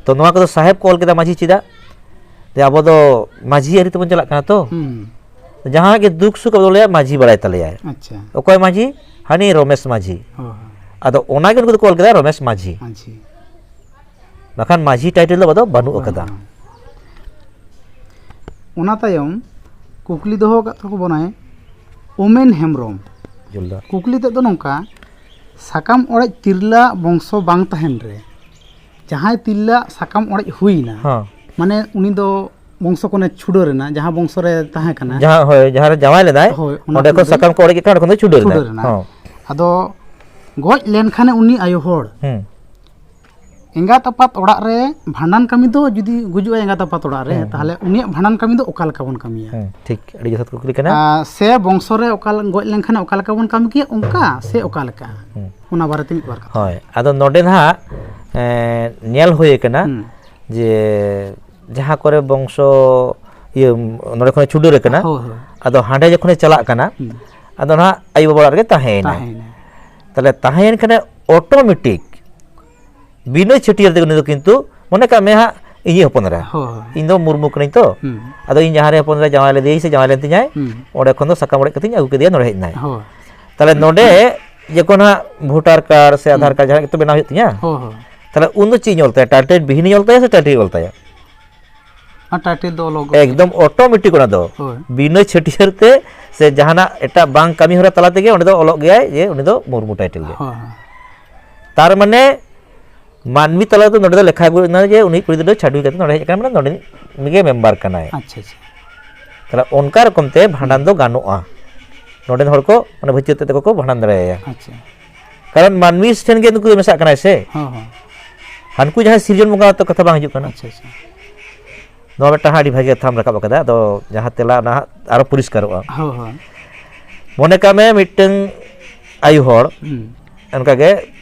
ᱛᱚ ᱱᱚᱣᱟ ᱠᱚᱫᱚ ᱥᱟᱦᱮᱵᱽ ᱠᱚ ᱚᱞ ᱠᱮᱫᱟ ᱢᱟᱹᱡᱷᱤ ᱪᱮᱫᱟᱜ? ᱡᱮ ᱟᱵᱚ ᱫᱚ ᱢᱟᱹᱡᱷᱤ ᱟᱹᱨᱤ ᱛᱮᱵᱚᱱ ᱪᱟᱞᱟᱜ ᱠᱟᱱᱟ ᱛᱚ᱾ ᱦᱩᱸ᱾ ᱡᱟᱦᱟᱸ ᱜᱮ ᱫᱩᱠ ᱥᱩᱠ ᱟᱵᱚ ᱫᱚ ᱞᱟᱹᱭᱟ ᱢᱟᱹᱡᱷᱤ ᱵᱟᱲᱟᱭ ᱛᱟᱞᱮᱭᱟᱭ᱾ ᱟᱪᱪᱷᱟ᱾ ᱚᱠᱚᱭ ᱢᱟᱹᱡᱷᱤ? ᱦᱟᱹᱱᱤ ᱨᱚᱢᱮᱥ ᱢᱟᱹᱡᱷᱤ᱾ ᱦᱳᱭ, ᱦᱳᱭ᱾ ᱟᱫᱚ ᱚᱱᱟᱜᱮ ᱩᱱᱠᱩ ᱫᱚᱠᱚ ᱚᱞ ᱠᱮᱫᱟ ᱨᱚᱢᱮᱥ ᱢᱟᱹᱡᱷᱤ᱾ ᱢᱟᱹᱡᱷᱤ᱾ ᱵᱟᱠᱷᱟᱱ ᱢᱟᱹᱡᱷᱤ title ᱫᱚ ᱟᱵᱚ ᱫᱚ ᱵᱟᱹᱱᱩᱜ ᱟᱠᱟᱫᱟ᱾ ᱵᱟᱹᱱᱩᱜᱼᱟ᱾ ᱚᱱᱟ ᱛᱟᱭᱚᱢ ᱠᱩᱠᱞᱤ ᱫᱚᱦᱚ ᱟᱠᱟᱫ ᱛᱟᱠᱚ ᱵᱚᱱᱟᱭ ᱳᱢᱮᱱ ᱦᱮᱢᱵᱨᱚᱢ᱾ ᱡᱳᱨᱫᱟᱨ᱾ ᱠᱩᱠᱞᱤ ᱛᱮᱫ ᱫᱚ ᱱᱚᱝᱠᱟ, ᱥᱟᱠᱟᱢ ᱚᱲᱮᱡ ᱛᱤᱨᱞᱟᱹᱣᱟᱜ ᱵᱚᱝᱥᱚ ᱵᱟᱝ ᱛᱟᱦᱮᱱ ᱨᱮ ᱡᱟᱦᱟᱸᱭ ᱛᱤᱨᱞᱟᱹᱣᱟᱜ ᱥᱟᱠᱟᱢ ᱚᱲᱮᱡ ᱦᱩᱭᱱᱟ, ᱦᱚᱸ᱾ ᱢᱟᱱᱮ ᱩᱱᱤ ᱫᱚ ᱵᱚᱝᱥᱚ ᱠᱷᱚᱱᱮ ᱪᱷᱩᱰᱟᱹᱨ ᱮᱱᱟ, ᱡᱟᱦᱟᱸ ᱵᱚᱝᱥᱚ ᱨᱮ ᱛᱟᱦᱮᱸ ᱠᱟᱱᱟ᱾ ᱡᱟᱦᱟᱸ, ᱦᱳᱭ, ᱡᱟᱦᱟᱸ ᱨᱮ ᱡᱟᱶᱟᱭ ᱞᱮᱱᱟᱭ, ᱦᱳᱭ, ᱚᱱᱟ ᱚᱸᱰᱮ ᱠᱷᱚᱱ ᱠᱷᱚᱱ ᱫᱚ ᱥᱟᱠᱟᱢ ᱠᱚ ᱚᱲᱮᱡ ᱠᱮᱫ ᱠᱷᱟᱱ ᱚᱸᱰᱮ ᱠᱷᱚᱱ ᱫᱚ ᱪᱷᱩᱰᱟᱹᱨ ᱮᱱᱟ᱾ ᱪᱷᱩᱰᱟᱹᱨ ᱮᱱᱟ᱾ ᱦᱚᱸ᱾ ᱟᱫᱚ ᱜᱚᱡ ᱞᱮᱱᱠᱷᱟᱱᱮ ᱩᱱᱤ ᱟᱭᱳ ᱦᱚᱲ, ᱦᱩᱸ᱾ ᱮᱸᱜᱟᱛ ᱟᱯᱟᱛ ᱚᱲᱟᱜ ᱨᱮ ᱵᱷᱟᱸᱰᱟᱱ ᱠᱟᱹᱢᱤ ᱫᱚ ᱡᱩᱫᱤ ᱜᱩᱡᱩᱜᱼᱟᱭ ᱮᱸᱜᱟᱛ ᱟᱯᱟᱛ ᱚᱲᱟᱜ ᱨᱮ, ᱦᱩᱸ, ᱛᱟᱦᱚᱞᱮ ᱦᱩᱸ᱾ ᱩᱱᱤᱭᱟᱜ ᱵᱷᱟᱸᱰᱟᱱ ᱠᱟᱹᱢᱤ ᱫᱚ ᱚᱠᱟ ᱞᱮᱠᱟ ᱵᱚᱱ ᱠᱟᱹᱢᱤᱭᱟ? ᱦᱩᱸ, ᱴᱷᱤᱠ, ᱟᱹᱰᱤ ᱡᱚᱛᱷᱟᱛ ᱠᱩᱠᱞᱤ ᱠᱟᱱᱟ᱾ ᱟᱨ ᱥᱮ ᱵᱚᱝᱥᱚ ᱨᱮ ᱚᱠᱟ ᱞᱮ-, ᱜᱚᱡ ᱞᱮᱱᱠᱷᱟᱱ ᱚᱠᱟ ᱞᱮᱠᱟ ᱵᱚᱱ ᱠᱟᱹᱢᱤ ᱠᱮᱭᱟ, ᱚᱱᱠᱟ ᱥᱮ ᱚᱠᱟ ᱞᱮᱠᱟ? ᱦᱩᱸ᱾ ᱚᱱᱟ ᱵᱟᱨᱮᱛᱮ ᱢᱤᱫ ᱵᱟᱨ ᱠᱟᱛᱷᱟ᱾ ᱦᱳᱭ, ᱟᱫᱚ ᱱᱚᱰᱮ ᱱᱟᱦᱟᱜ, ᱮᱸ, ᱧᱮᱞ ᱦᱩᱭ ᱟᱠᱟᱱᱟ ᱦᱩᱸ᱾ ᱡᱮ ᱡᱟᱦᱟᱸ ᱠᱚᱨᱮ ᱵᱚᱝᱥᱚ, ᱤᱭᱟᱹ, ᱱᱚᱰᱮ ᱠᱷᱚᱱᱮ ᱪᱷᱩᱰᱟᱹᱨ ᱟᱠᱟᱱᱟ, ᱦᱳᱭ, ᱦᱳᱭ᱾ ᱟᱫᱚ ᱦᱟᱸᱰᱮ ᱡᱚᱠᱷᱚᱱᱮ ᱪᱟᱞᱟᱜ ᱠᱟᱱᱟ, ᱦᱩᱸ᱾ ᱟᱫᱚ ᱱᱟᱦᱟᱜ ᱟᱭᱳ ᱵᱟᱵᱟ ᱚᱲᱟᱜ ᱨᱮᱜᱮ ᱛᱟᱦᱮᱸᱭᱮᱱᱟᱭ᱾ ᱛᱟᱦᱮᱸᱭᱮᱱᱟᱭ᱾ ᱛᱟᱦᱞᱮ ᱛᱟᱦᱮᱸᱭᱮᱱ ᱠᱷᱟᱱᱮ automatic ᱵᱤᱱᱟᱹ ᱪᱷᱟᱹᱴᱭᱟᱹᱨ ᱛᱮᱜᱮ ᱩᱱᱤ ᱫᱚ ᱠᱤᱱᱛᱩ, ᱢᱚᱱᱮ ᱠᱟᱜ ᱢᱮ ᱦᱟᱸᱜ, ᱤᱧᱤᱡ ᱦᱚᱯᱚᱱ ᱮᱨᱟ, ᱦᱳᱭ᱾ ᱤᱧ ᱫᱚ ᱢᱩᱨᱢᱩ ᱠᱟᱹᱱᱟᱹᱧ ᱛᱚ, ᱦᱩᱸ᱾ ᱟᱫᱚ ᱤᱧ ᱡᱟᱦᱟᱸ ᱨᱮ ᱦᱚᱯᱚᱱ ᱮᱨᱟ ᱡᱟᱶᱟᱭ ᱞᱮᱫᱮᱭᱟᱹᱧ ᱥᱮ ᱡᱟᱶᱟᱭ ᱞᱮᱱ ᱛᱤᱧᱟᱭ, ᱦᱩᱸ᱾ ᱚᱸᱰᱮ ᱠᱷᱚᱱ ᱫᱚ ᱥᱟᱠᱟᱢ ᱚᱲᱮᱡ ᱠᱟᱛᱮᱧ ᱟᱹᱜᱩ ᱠᱮᱫᱮᱭᱟ, ᱱᱚᱰᱮ ᱦᱮᱡ ᱮᱱᱟᱭ᱾ ᱦᱳᱭ᱾ ᱛᱟᱦᱚᱞᱮ ᱱᱚᱰᱮ ᱡᱚᱠᱷᱚᱱ ᱦᱟᱸᱜ ᱵᱷᱳᱴᱟᱨ ᱠᱟᱨᱰ ᱥᱮ ᱟᱫᱷᱟᱨ ᱦᱩᱸ᱾ ᱠᱟᱨᱰ ᱡᱟᱦᱟᱸ ᱜᱮᱛᱚ ᱵᱮᱱᱟᱣ ᱦᱩᱭᱩᱜ ᱛᱤᱧᱟ, ᱦᱳᱭ, ᱦᱳᱭ᱾ ᱛᱟᱦᱚᱞᱮ ᱩᱱ ᱫᱚ ᱪᱮᱫ ᱤᱧ ᱚᱞ ᱛᱟᱭᱟ? ᱴᱟᱭᱴᱮᱞ ᱵᱤᱦᱤᱱᱤᱧ ᱚᱞ ᱛᱟᱭᱟ ᱥᱮ ᱴᱟᱭᱴᱮᱞ ᱤᱧ ᱚᱞ ᱛᱟᱭᱟ? ᱟᱨ ᱴᱟᱭᱴᱮᱞ ᱫᱚ ᱚᱞᱚᱜᱚᱜ ᱜᱮᱭᱟ᱾ ᱮᱠᱫᱚᱢ ᱚᱴᱳᱢᱮᱴᱤᱠ ᱚᱱᱟ ᱫᱚ᱾ ᱦᱳᱭ᱾ ᱵᱤᱱᱟᱹ ᱪᱷᱟᱹᱴᱭᱟᱹᱨ ᱛᱮ ᱥᱮ ᱡᱟᱦᱟᱱᱟᱜ ᱮᱴᱟᱜ ᱵᱟᱝ ᱠᱟᱹᱢᱤ ᱦᱚᱨᱟ ᱛᱟᱞᱟ ᱛᱮᱜᱮ ᱚᱸᱰᱮ ᱫᱚ ᱚᱞᱚᱜ ᱜᱮᱭᱟᱭ ᱡᱮ ᱩᱱᱤ ᱫᱚ ᱢᱩᱨᱢᱩ ᱴᱟᱭᱴᱮᱞ ᱜᱮ᱾ ᱦᱳᱭ, ᱦᱳᱭ᱾ ᱛᱟᱨ ᱢᱟᱱᱮ ᱢᱟᱹᱱᱢᱤ ᱛᱟᱞᱟ ᱨᱮᱫᱚ ᱱᱚᱰᱮ ᱫᱚ ᱞᱮᱠᱷᱟ ᱟᱹᱜᱩ ᱮᱱᱟ ᱡᱮ ᱩᱱᱤ ᱠᱩᱲᱤ ᱜᱤᱫᱽᱨᱟᱹ ᱪᱷᱟᱹᱰᱩᱭ ᱠᱟᱛᱮ ᱱᱚᱰᱮ ᱦᱮᱡ ᱟᱠᱟᱱᱟ, ᱢᱟᱱᱮ ᱱᱚᱰᱮ ᱨᱤᱱᱤᱡ ᱜᱮ ᱢᱮᱢᱵᱟᱨ ᱠᱟᱱᱟᱭ᱾ ᱟᱪᱪᱷᱟ, ᱟᱪᱪᱷᱟ᱾ ᱛᱟᱦᱚᱞᱮ ᱚᱱᱠᱟ ᱨᱚᱠᱚᱢ ᱛᱮ ᱵᱷᱟᱸᱰᱟᱱ ᱫᱚ ᱜᱟᱱᱚᱜᱼᱟ᱾ ᱱᱚᱰᱮᱱ ᱦᱚᱲ ᱠᱚ ᱚᱱᱟ ᱵᱷᱤᱛᱤᱨ ᱛᱮ ᱠᱚ ᱵᱷᱟᱸᱰᱟᱱ ᱫᱟᱲᱮᱭᱟᱭᱟ᱾ ᱟᱪᱪᱷᱟ᱾ ᱠᱟᱨᱚᱱ ᱢᱟᱹᱱᱢᱤ ᱴᱷᱮᱱ ᱜᱮ ᱱᱩᱠᱩ ᱫᱚ ᱢᱮᱥᱟᱜ ᱠᱟᱱᱟᱭ ᱥᱮ᱾ ᱦᱚᱸ, ᱦᱚᱸ᱾ ᱦᱟᱱᱠᱩ ᱡᱟᱦᱟᱸᱭ ᱥᱤᱨᱡᱚᱱ ᱵᱚᱸᱜᱟ ᱛᱚ ᱠᱟᱛᱷᱟ ᱵᱟᱝ ᱦᱤᱡᱩᱜ ᱠᱟᱱᱟ᱾ ᱟᱪᱪᱷᱟ, ᱟᱪᱪᱷᱟ᱾ ᱱᱚᱣᱟ ᱢᱤᱫᱴᱟᱝ ᱟᱹᱰᱤ ᱵᱷᱟᱜᱮ ᱠᱟᱛᱷᱟᱢ ᱨᱟᱠᱟᱵ ᱟᱠᱟᱫᱟ᱾ ᱟᱫᱚ ᱡᱟᱦᱟᱸ ᱛᱮᱞᱟ ᱚᱱᱟ ᱦᱟᱸᱜ ᱟᱨᱚ ᱯᱚᱨᱤᱥᱠᱟᱨᱚᱜᱼᱟ᱾ ᱦᱳᱭ, ᱦᱳᱭ᱾ ᱢᱚᱱᱮ ᱠᱟᱜ ᱢᱮ ᱢᱤᱫᱴᱟᱝ ᱟᱭᱳ ᱦᱚᱲ ᱦᱩᱸ᱾ ᱚᱱᱠᱟᱜᱮ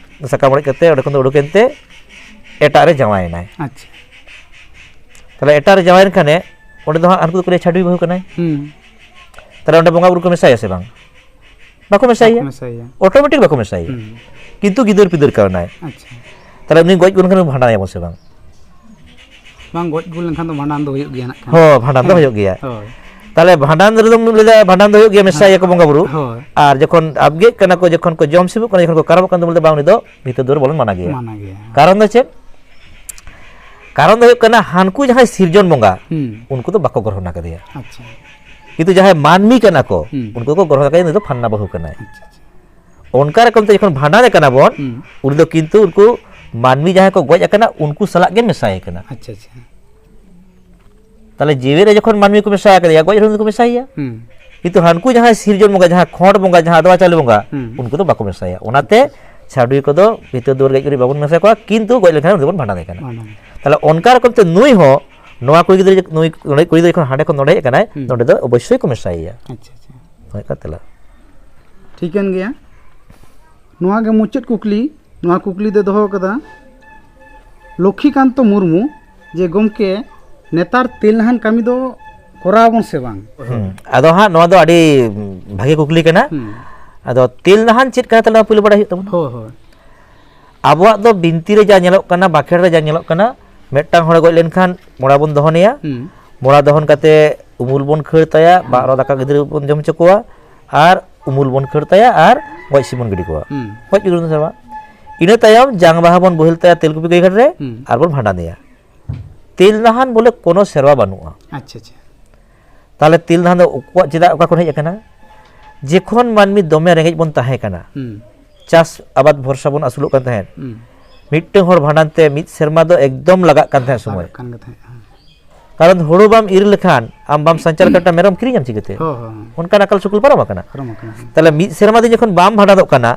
ᱥᱟᱠᱟᱢ ᱚᱲᱮᱡ ᱠᱟᱛᱮ ᱚᱸᱰᱮ ᱠᱷᱚᱱ ᱫᱚ ᱩᱰᱩᱠ ᱮᱱᱛᱮ ᱮᱴᱟᱜ ᱨᱮ ᱡᱟᱶᱟᱭᱮᱱᱟᱭ᱾ ᱟᱪᱪᱷᱟ᱾ ᱛᱟᱦᱚᱞᱮ ᱮᱴᱟᱜ ᱨᱮ ᱡᱟᱶᱟᱭᱮᱱ ᱠᱷᱟᱱᱮ ᱚᱸᱰᱮ ᱫᱚ ᱦᱟᱸᱜ ᱦᱟᱱᱠᱩ ᱫᱚᱠᱚ ᱞᱟᱹᱭᱟ ᱪᱷᱟᱹᱰᱩᱭ ᱵᱟᱹᱦᱩ ᱠᱟᱱᱟᱭ᱾ ᱦᱩᱸ᱾ ᱛᱟᱦᱚᱞᱮ ᱚᱸᱰᱮ ᱵᱚᱸᱜᱟ ᱵᱩᱨᱩ ᱠᱚ ᱢᱮᱥᱟᱭᱟ ᱥᱮ ᱵᱟᱝ? ᱵᱟᱠᱚ ᱢᱮᱥᱟᱭᱟ᱾ ᱵᱟᱠᱚ ᱢᱮᱥᱟᱭᱟ᱾ ᱚᱴᱳᱢᱮᱴᱤᱠ ᱵᱟᱠᱚ ᱢᱮᱥᱟᱭᱟ᱾ ᱦᱩᱸ᱾ ᱠᱤᱱᱛᱩ ᱜᱤᱫᱟᱹᱨ ᱯᱤᱫᱟᱹᱨ ᱠᱟᱣᱱᱟᱭ᱾ ᱟᱪᱪᱷᱟ᱾ ᱛᱟᱦᱚᱞᱮ ᱩᱱᱤ ᱜᱚᱡ ᱜᱩᱨ ᱞᱮᱱᱠᱷᱟᱱ ᱵᱷᱟᱸᱰᱟᱱᱟᱭᱟᱵᱚᱱ ᱥᱮ ᱵᱟᱝ? ᱵᱟᱝ, ᱜᱚᱡ ᱜᱩᱨ ᱞᱮᱱᱠᱷᱟᱱ ᱫᱚ ᱵᱷᱟᱸᱰᱟᱱ ᱫᱚ ᱦᱩᱭᱩᱜ ᱜᱮᱭᱟ ᱱᱟᱜ ᱠᱷᱟᱱ᱾ ᱦᱚᱸ, ᱵᱷᱟᱸᱰᱟᱱ ᱫᱚ ᱦᱩᱭᱩᱜ ᱜᱮᱭᱟ᱾ ᱦᱳᱭ᱾ ᱛᱟᱦᱚᱞᱮ ᱵᱷᱟᱸᱰᱟᱱ ᱨᱮᱫᱚᱢ ᱞᱟᱹᱭᱫᱟ ᱵᱷᱟᱸᱰᱟᱱ ᱫᱚ ᱦᱩᱭᱩᱜ ᱜᱮᱭᱟ, ᱢᱮᱥᱟᱭᱟᱠᱚ ᱵᱚᱸᱜᱟ ᱵᱩᱨᱩ᱾ ᱦᱳᱭ᱾ ᱟᱨ ᱡᱚᱠᱷᱚᱱ ᱟᱵᱜᱮᱜ ᱠᱟᱱᱟ ᱠᱚ, ᱡᱚᱠᱷᱚᱱ ᱠᱚ ᱡᱚᱢ ᱥᱤᱢᱚᱜ ᱠᱟᱱᱟ, ᱡᱚᱠᱷᱚᱱ ᱠᱚ ᱠᱟᱨᱟᱢᱚᱜ ᱠᱟᱱᱟ, ᱩᱱ ᱫᱚ ᱵᱟᱝ, ᱩᱱᱤ ᱫᱚ ᱵᱷᱤᱛᱟᱹᱨ ᱫᱩᱣᱟᱹᱨ ᱵᱚᱞᱚᱱ ᱢᱟᱱᱟ ᱜᱮᱭᱟ᱾ ᱢᱟᱱᱟ ᱜᱮᱭᱟ᱾ ᱠᱟᱨᱚᱱ ᱫᱚ ᱪᱮᱫ? ᱠᱟᱨᱚᱱ ᱫᱚ ᱦᱩᱭᱩᱜ ᱠᱟᱱᱟ ᱦᱟᱱᱠᱩ ᱡᱟᱦᱟᱸᱭ ᱥᱤᱨᱡᱚᱱ ᱵᱚᱸᱜᱟ, ᱦᱩᱸ᱾ ᱩᱱᱠᱩ ᱫᱚ ᱵᱟᱠᱚ ᱜᱨᱚᱦᱚᱱ ᱟᱠᱟᱫᱮᱭᱟ᱾ ᱟᱪᱪᱷᱟ᱾ ᱠᱤᱱᱛᱩ ᱡᱟᱦᱟᱸᱭ ᱢᱟᱹᱱᱢᱤ ᱠᱟᱱᱟ ᱠᱚ, ᱦᱩᱸ᱾ ᱩᱱᱠᱩ ᱠᱚ ᱜᱨᱚᱦᱚᱱ ᱟᱠᱟᱫᱮᱭᱟ, ᱩᱱᱤ ᱫᱚ ᱯᱷᱟᱱᱱᱟ ᱵᱟᱹᱦᱩ ᱠᱟᱱᱟᱭ᱾ ᱟᱪᱪᱷᱟ, ᱟᱪᱪᱷᱟ᱾ ᱚᱱᱠᱟ ᱨᱚᱠᱚᱢ ᱛᱮ ᱡᱚᱠᱷᱚᱱ ᱵᱷᱟᱸᱰᱟᱱᱮ ᱠᱟᱱᱟ ᱵᱚᱱ, ᱦᱩᱸ᱾ ᱩᱱᱤ ᱫᱚ ᱠᱤᱱᱛᱩ ᱩᱱᱠᱩ ᱢᱟᱹᱱᱢᱤ ᱡᱟᱦᱟᱸᱭ ᱠᱚ ᱜᱚᱡ ᱟᱠᱟᱱᱟ, ᱩᱱᱠᱩ ᱥᱟᱞᱟᱜ ᱜᱮ ᱢᱮᱥᱟᱭᱮ ᱠᱟᱱᱟ᱾ ᱟᱪᱪᱷᱟ, ᱟᱪᱪᱷᱟ᱾ ᱛᱟᱦᱚᱞᱮ ᱡᱤᱣᱤ ᱨᱮ ᱡᱚᱠᱷᱚᱱ ᱢᱟᱹᱱᱢᱤ ᱠᱚ ᱢᱮᱥᱟ ᱟᱠᱟᱫᱮᱭᱟ, ᱜᱚᱡ ᱨᱮᱦᱚᱸ ᱩᱱᱤ ᱫᱚᱠᱚ ᱢᱮᱥᱟᱭᱮᱭᱟ᱾ ᱦᱩᱸ᱾ ᱠᱤᱱᱛᱩ ᱦᱟᱱᱠᱩ ᱡᱟᱦᱟᱸᱭ ᱥᱤᱨᱡᱚᱱ ᱵᱚᱸᱜᱟ, ᱡᱟᱦᱟᱸ ᱠᱷᱚᱸᱰ ᱵᱚᱸᱜᱟ, ᱡᱟᱦᱟᱸ ᱟᱫᱣᱟ ᱪᱟᱣᱞᱮ ᱵᱚᱸᱜᱟ, ᱦᱩᱸ᱾ ᱩᱱᱠᱩ ᱫᱚ ᱵᱟᱠᱚ ᱢᱮᱥᱟᱭᱟ᱾ ᱚᱱᱟᱛᱮ ᱪᱷᱟᱰᱩᱭ ᱠᱚᱫᱚ ᱵᱷᱤᱛᱟᱹᱨ ᱫᱩᱣᱟᱹᱨ ᱜᱮᱡ ᱜᱩᱨᱤᱡ ᱵᱟᱵᱚᱱ ᱢᱮᱥᱟ ᱠᱚᱣᱟ, ᱠᱤᱱᱛᱩ ᱜᱚᱡ ᱞᱮᱱᱠᱷᱟᱱ ᱩᱱᱤ ᱫᱚᱵᱚᱱ ᱵᱷᱟᱸᱰᱟᱱᱮ ᱠᱟᱱᱟ᱾ ᱵᱷᱟᱸᱰᱟᱱ᱾ ᱛᱟᱦᱚᱞᱮ ᱚᱱᱠᱟ ᱨᱚᱠᱚᱢ ᱛᱮ ᱱᱩᱭ ᱦᱚᱸ, ᱱᱚᱣᱟ ᱠᱩᱲᱤ ᱜᱤᱫᱽᱨᱟᱹ, ᱱᱩᱭ, ᱱᱩᱭ ᱠᱩᱲᱤ ᱜᱤᱫᱽᱨᱟᱹ ᱡᱚᱠᱷᱚᱱ ᱦᱟᱸᱰᱮ ᱠᱷᱚᱱ ᱱᱚᱰᱮ ᱦᱮᱡ ᱟᱠᱟᱱᱟᱭ, ᱦᱩᱸ᱾ ᱱᱚᱰᱮ ᱫᱚ ᱚᱵᱚᱥᱥᱳᱭ ᱠᱚ ᱢᱮᱥᱟᱭᱮᱭᱟ᱾ ᱟᱪᱪᱷᱟ, ᱟᱪᱪᱷᱟ᱾ ᱦᱳᱭ, ᱚᱱᱠᱟ ᱛᱮᱞᱟ᱾ ᱴᱷᱤᱠᱟᱹᱱ ᱜᱮᱭᱟ᱾ ᱱᱚᱣᱟ ᱜᱮ ᱢᱩᱪᱟᱹᱫ ᱠᱩᱠᱞᱤ᱾ ᱱᱚᱣᱟ ᱠᱩᱠᱞᱤ ᱫᱚ ᱫᱚᱦᱚ ᱠᱟᱫᱟ ᱞᱚᱠᱠᱷᱤᱠᱟᱱᱛᱚ ᱢᱩᱨᱢᱩ, ᱡᱮ ᱜᱚᱢᱠᱮ, ᱱᱮᱛᱟᱨ ᱛᱮᱞ ᱱᱟᱦᱟᱱ ᱠᱟᱹᱢᱤ ᱫᱚ ᱠᱚᱨᱟᱣ ᱟᱵᱚᱱ ᱥᱮ ᱵᱟᱝ? ᱦᱩᱸ᱾ ᱟᱫᱚ ᱦᱟᱸᱜ ᱱᱚᱣᱟ ᱫᱚ ᱟᱹᱰᱤ ᱵᱷᱟᱜᱮ ᱠᱩᱠᱞᱤ ᱠᱟᱱᱟ᱾ ᱦᱩᱸ᱾ ᱟᱫᱚ ᱛᱮᱞ ᱱᱟᱦᱟᱱ ᱪᱮᱫ ᱠᱟᱱᱟ, ᱛᱟᱦᱞᱮ ᱱᱚᱣᱟ ᱯᱩᱭᱞᱩ ᱵᱟᱲᱟᱭ ᱦᱩᱭᱩᱜ ᱛᱟᱵᱚᱱᱟ᱾ ᱦᱳᱭ, ᱦᱳᱭ᱾ ᱟᱵᱚᱣᱟᱜ ᱫᱚ ᱵᱤᱱᱛᱤ ᱨᱮ ᱡᱟ ᱧᱮᱞᱚᱜ ᱠᱟᱱᱟ, ᱵᱟᱸᱠᱷᱮᱲ ᱨᱮ ᱡᱟ ᱧᱮᱞᱚᱜ ᱠᱟᱱᱟ, ᱢᱤᱫᱴᱟᱝ ᱦᱚᱲᱮ ᱜᱚᱡ ᱞᱮᱱᱠᱷᱟᱱ ᱢᱚᱲᱟ ᱵᱚᱱ ᱫᱚᱦᱚᱱᱮᱭᱟ, ᱦᱩᱸ᱾ ᱢᱚᱲᱟ ᱫᱚᱦᱚᱱ ᱠᱟᱛᱮ ᱩᱢᱩᱞ ᱵᱚᱱ ᱠᱷᱟᱹᱲ ᱛᱟᱭᱟ, ᱵᱟᱨᱚ ᱫᱟᱠᱟ ᱜᱤᱫᱽᱨᱟᱹ ᱵᱚᱱ ᱡᱚᱢ ᱦᱚᱪᱚ ᱠᱚᱣᱟ, ᱟᱨ ᱩᱢᱩᱞ ᱵᱚᱱ ᱠᱷᱟᱹᱲ ᱛᱟᱭᱟ, ᱟᱨ ᱜᱚᱡ ᱥᱤᱢ ᱵᱚᱱ ᱜᱤᱰᱤ ᱠᱚᱣᱟ᱾ ᱦᱩᱸ᱾ ᱜᱚᱡ ᱜᱤᱰᱤ ᱵᱚᱱ ᱥᱮᱨᱢᱟ᱾ ᱤᱱᱟᱹ ᱛᱟᱭᱚᱢ ᱡᱟᱝ ᱵᱟᱦᱟ ᱵᱚᱱ ᱵᱳᱦᱮᱞ ᱛᱟᱭᱟ ᱛᱮᱞᱠᱩᱯᱤ ᱜᱟᱹᱭ ᱜᱷᱟᱴ ᱨᱮ, ᱦᱩᱸ᱾ ᱟᱨ ᱵᱚᱱ ᱵᱷᱟᱸᱰᱟᱱᱮᱭᱟ᱾ ᱛᱮᱞ ᱱᱟᱦᱟᱱ ᱵᱚᱞᱮ ᱠᱳᱱᱳ ᱥᱮᱨᱣᱟ ᱵᱟᱹᱱᱩᱜᱼᱟ᱾ ᱟᱪᱪᱷᱟ, ᱟᱪᱪᱷᱟ᱾ ᱛᱟᱦᱚᱞᱮ ᱛᱮᱞ ᱱᱟᱦᱟᱱ ᱫᱚ ᱩᱱᱠᱩᱣᱟᱜ ᱪᱮᱫᱟᱜ, ᱚᱠᱟ ᱠᱷᱚᱱ ᱦᱮᱡ ᱟᱠᱟᱱᱟ? ᱡᱮᱠᱷᱚᱱ ᱢᱟᱹᱱᱢᱤ ᱫᱚᱢᱮ ᱨᱮᱸᱜᱮᱡ ᱵᱚᱱ ᱛᱟᱦᱮᱸ ᱠᱟᱱᱟ, ᱦᱩᱸ᱾ ᱪᱟᱥ ᱟᱵᱟᱫ ᱵᱷᱚᱨᱥᱟ ᱵᱚᱱ ᱟᱹᱥᱩᱞᱚᱜ ᱠᱟᱱ ᱛᱟᱦᱮᱸᱫ, ᱦᱩᱸ᱾ ᱢᱤᱫᱴᱟᱝ ᱦᱚᱲ ᱵᱷᱟᱸᱰᱟᱱ ᱛᱮ ᱢᱤᱫ ᱥᱮᱨᱢᱟ ᱫᱚ ᱮᱠᱫᱚᱢ ᱞᱟᱜᱟᱜ ᱠᱟᱱ ᱛᱟᱦᱮᱸᱫ ᱥᱚᱢᱚᱭ᱾ ᱞᱟᱜᱟᱜ ᱠᱟᱱ ᱜᱮ ᱛᱟᱦᱮᱸᱫ, ᱦᱮᱸ᱾ ᱠᱟᱨᱚᱱ ᱦᱩᱲᱩ ᱵᱟᱢ ᱤᱨ ᱞᱮᱠᱷᱟᱱ, ᱟᱢ ᱵᱟᱢ ᱥᱟᱧᱪᱟᱣ ᱞᱮᱠᱷᱟᱱ ᱢᱮᱨᱚᱢ ᱠᱤᱨᱤᱧᱟᱢ ᱪᱤᱠᱟᱹᱛᱮ? ᱦᱳᱭ, ᱦᱳᱭ, ᱦᱳᱭ᱾ ᱚᱱᱠᱟᱱ ᱟᱠᱟᱞ ᱥᱩᱠᱩᱞ ᱯᱟᱨᱚᱢ ᱟᱠᱟᱱᱟ᱾ ᱯᱟᱨᱚᱢ ᱟᱠᱟᱱᱟ, ᱦᱮᱸ᱾ ᱛᱟᱦᱞᱮ ᱢᱤᱫ ᱥᱮᱨᱢᱟ ᱫᱤᱱ ᱡᱚᱠᱷᱚᱱ ᱵᱟᱢ ᱵᱷᱟᱸᱰᱟᱱᱚᱜ ᱠᱟᱱᱟ,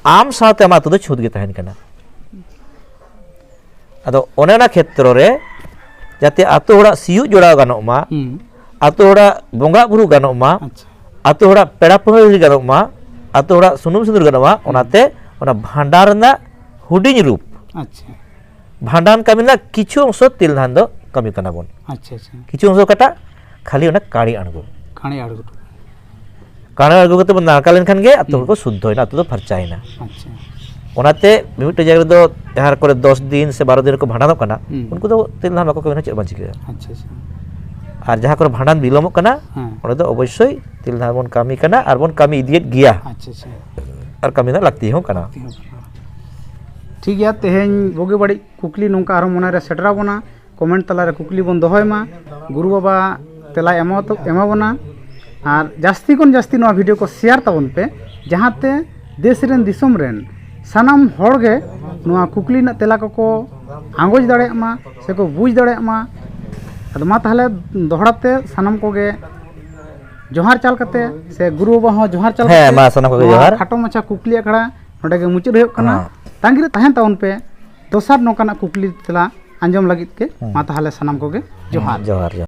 ᱟᱢ ᱥᱟᱶᱛᱮ ᱟᱢᱟᱜ ᱟᱹᱛᱩ ᱫᱚ ᱪᱷᱩᱸᱛ ᱜᱮ ᱛᱟᱦᱮᱱ ᱠᱟᱱᱟ᱾ ᱟᱫᱚ ᱚᱱᱮ ᱚᱱᱟ ᱠᱷᱮᱛᱨᱚ ᱨᱮ ᱡᱟᱛᱮ ᱟᱹᱛᱩ ᱦᱚᱲᱟᱜ ᱥᱤᱭᱳᱜ ᱡᱚᱲᱟᱣ ᱜᱟᱱᱚᱜ ᱢᱟ, ᱦᱩᱸ᱾ ᱟᱹᱛᱩ ᱦᱚᱲᱟᱜ ᱵᱚᱸᱜᱟ ᱵᱩᱨᱩ ᱜᱟᱱᱚᱜ ᱢᱟ, ᱟᱪᱪᱷᱟ᱾ ᱟᱹᱛᱩ ᱦᱚᱲᱟᱜ ᱯᱮᱲᱟ ᱯᱟᱹᱲᱦᱟᱹ ᱦᱤᱨᱤ ᱜᱟᱱᱚᱜ ᱢᱟ, ᱟᱹᱛᱩ ᱦᱚᱲᱟᱜ ᱥᱩᱱᱩᱢ ᱥᱤᱸᱫᱩᱨ ᱜᱟᱱᱚᱜ ᱢᱟ, ᱦᱩᱸ᱾ ᱚᱱᱟᱛᱮ ᱚᱱᱟ ᱵᱷᱟᱸᱰᱟᱱ ᱨᱮᱱᱟᱜ ᱦᱩᱰᱤᱧ ᱨᱩᱯ, ᱟᱪᱪᱷᱟ᱾ ᱵᱷᱟᱸᱰᱟᱱ ᱠᱟᱹᱢᱤ ᱨᱮᱱᱟᱜ ᱠᱤᱪᱷᱩ ᱚᱝᱥᱚ ᱛᱮᱞ ᱱᱟᱦᱟᱱ ᱫᱚ ᱠᱟᱹᱢᱤ ᱠᱟᱱᱟ ᱵᱚᱱ᱾ ᱟᱪᱪᱷᱟ, ᱟᱪᱪᱷᱟ᱾ ᱠᱤᱪᱷᱩ ᱚᱝᱥᱚ ᱚᱠᱟᱴᱟᱜ? ᱠᱷᱟᱹᱞᱤ ᱚᱱᱟ ᱠᱟᱹᱬᱤ ᱟᱬᱜᱚ᱾ ᱠᱟᱹᱬᱤ ᱟᱬᱜᱚ᱾ ᱠᱟᱬᱟ ᱟᱹᱜᱩ ᱠᱟᱛᱮ ᱵᱚᱱ ᱱᱟᱲᱠᱟ ᱞᱮᱱᱠᱷᱟᱱ ᱜᱮ ᱟᱹᱛᱩ ᱦᱩᱸ᱾ ᱦᱚᱲ ᱠᱚ ᱥᱩᱫᱽᱫᱷᱚᱭᱮᱱᱟ, ᱟᱹᱛᱩ ᱫᱚ ᱯᱷᱟᱨᱪᱟᱭᱮᱱᱟ᱾ ᱟᱪᱪᱷᱟ᱾ ᱚᱱᱟᱛᱮ ᱢᱤᱢᱤᱫᱴᱟᱝ ᱡᱟᱭᱜᱟ ᱨᱮᱫᱚ ᱡᱟᱦᱟᱸ ᱠᱚᱨᱮ ᱫᱚᱥ ᱫᱤᱱ ᱥᱮ ᱵᱟᱨᱚ ᱫᱤᱱ ᱨᱮᱠᱚ ᱵᱷᱟᱸᱰᱟᱱᱚᱜ ᱠᱟᱱᱟ, ᱦᱩᱸ᱾ ᱩᱱᱠᱩ ᱫᱚ ᱛᱮᱞ ᱱᱟᱦᱟᱱ ᱵᱟᱠᱚ ᱠᱟᱹᱢᱤ, ᱪᱮᱫ ᱵᱟᱝ ᱪᱤᱠᱟᱹᱜᱼᱟ᱾ ᱟᱪᱪᱷᱟ, ᱟᱪᱪᱷᱟ᱾ ᱟᱨ ᱡᱟᱦᱟᱸ ᱠᱚᱨᱮ ᱵᱷᱟᱸᱰᱟᱱ ᱵᱤᱞᱚᱢᱚᱜ ᱠᱟᱱᱟ, ᱦᱮᱸ᱾ ᱚᱸᱰᱮ ᱫᱚ ᱚᱵᱚᱥᱥᱳᱭ ᱛᱮᱞ ᱱᱟᱦᱟᱱ ᱵᱚᱱ ᱠᱟᱹᱢᱤ ᱠᱟᱱᱟ ᱟᱨ ᱵᱚᱱ ᱠᱟᱹᱢᱤ ᱤᱫᱤᱭᱮᱫ ᱜᱮᱭᱟ᱾ ᱟᱪᱪᱷᱟ, ᱟᱪᱪᱷᱟ᱾ ᱟᱨ ᱠᱟᱹᱢᱤ ᱨᱮᱱᱟᱜ ᱞᱟᱹᱠᱛᱤ ᱦᱚᱸ ᱠᱟᱱᱟ᱾ ᱞᱟᱹᱠᱛᱤ ᱦᱚᱸ ᱠᱟᱱᱟ᱾ ᱴᱷᱤᱠ ᱜᱮᱭᱟ, ᱛᱮᱦᱮᱧ ᱵᱩᱜᱤ ᱵᱟᱹᱲᱤᱡ ᱠᱩᱠᱞᱤ ᱱᱚᱝᱠᱟ ᱟᱨᱦᱚᱸ ᱢᱚᱱᱮᱨᱮ ᱥᱮᱴᱮᱨ ᱟᱵᱚᱱᱟ, comment ᱛᱟᱞᱟᱨᱮ ᱠᱩᱠᱞᱤ ᱵᱚᱱ ᱫᱚᱦᱚᱭ ᱢᱟ, ᱜᱩᱨᱩ ᱵᱟᱵᱟ ᱛᱮᱞᱟᱭ ᱮᱢᱟ ᱛᱚ-, ᱮᱢᱟ ᱵᱚᱱᱟ᱾ ᱟᱨ ᱡᱟᱹᱥᱛᱤ ᱠᱷᱚᱱ ᱡᱟᱹᱥᱛᱤ ᱱᱚᱣᱟ video ᱠᱚ share ᱛᱟᱵᱚᱱ ᱯᱮ, ᱡᱟᱦᱟᱸᱛᱮ ᱫᱮᱥ ᱨᱮᱱ ᱫᱤᱥᱚᱢ ᱨᱮᱱ ᱥᱟᱱᱟᱢ ᱦᱚᱲ ᱜᱮ ᱱᱚᱣᱟ ᱠᱩᱠᱞᱤ ᱨᱮᱱᱟᱜ ᱛᱮᱞᱟ ᱠᱚᱠᱚ ᱟᱸᱜᱚᱪ ᱫᱟᱲᱮᱭᱟᱜ ᱢᱟ ᱥᱮᱠᱚ ᱵᱩᱡᱽ ᱫᱟᱲᱮᱭᱟᱜ ᱢᱟ᱾ ᱟᱫᱚ ᱢᱟ ᱛᱟᱦᱚᱞᱮ ᱫᱚᱦᱲᱟ ᱛᱮ ᱥᱟᱱᱟᱢ ᱠᱚᱜᱮ ᱡᱚᱦᱟᱨ ᱪᱟᱞ ᱠᱟᱛᱮ ᱥᱮ ᱜᱩᱨᱩ ᱵᱟᱵᱟ ᱦᱚᱸ ᱡᱚᱦᱟᱨ ᱪᱟᱞ ᱦᱮᱸ, ᱠᱟᱛᱮ ᱢᱟ ᱥᱟᱱᱟᱢ ᱠᱚᱜᱮ ᱱᱚᱣᱟ ᱡᱚᱦᱟᱨ᱾ ᱠᱷᱟᱴᱚ ᱢᱟᱪᱷᱟ ᱠᱩᱠᱞᱤ ᱟᱠᱷᱲᱟ ᱱᱚᱸᱰᱮ ᱜᱮ ᱢᱩᱪᱟᱹᱫ ᱦᱩᱭᱩᱜ ᱠᱟᱱᱟ᱾ ᱦᱮᱸ᱾ ᱛᱟᱺᱜᱤ ᱨᱮ ᱛᱟᱦᱮᱱ ᱛᱟᱵᱚᱱ ᱯᱮ ᱫᱚᱥᱟᱨ ᱱᱚᱝᱠᱟᱱᱟᱜ ᱠᱩᱠᱞᱤ ᱛᱮᱞᱟ ᱟᱸᱡᱚᱢ ᱞᱟᱹᱜᱤᱫ ᱜᱮ᱾ ᱦᱮᱸ᱾ ᱢᱟ ᱛᱟᱦᱚᱞᱮ ᱥᱟᱱᱟᱢ ᱠᱚᱜᱮ ᱡᱚᱦᱟᱨ᱾ ᱡᱚᱦᱟᱨ, ᱡᱚᱦᱟᱨ᱾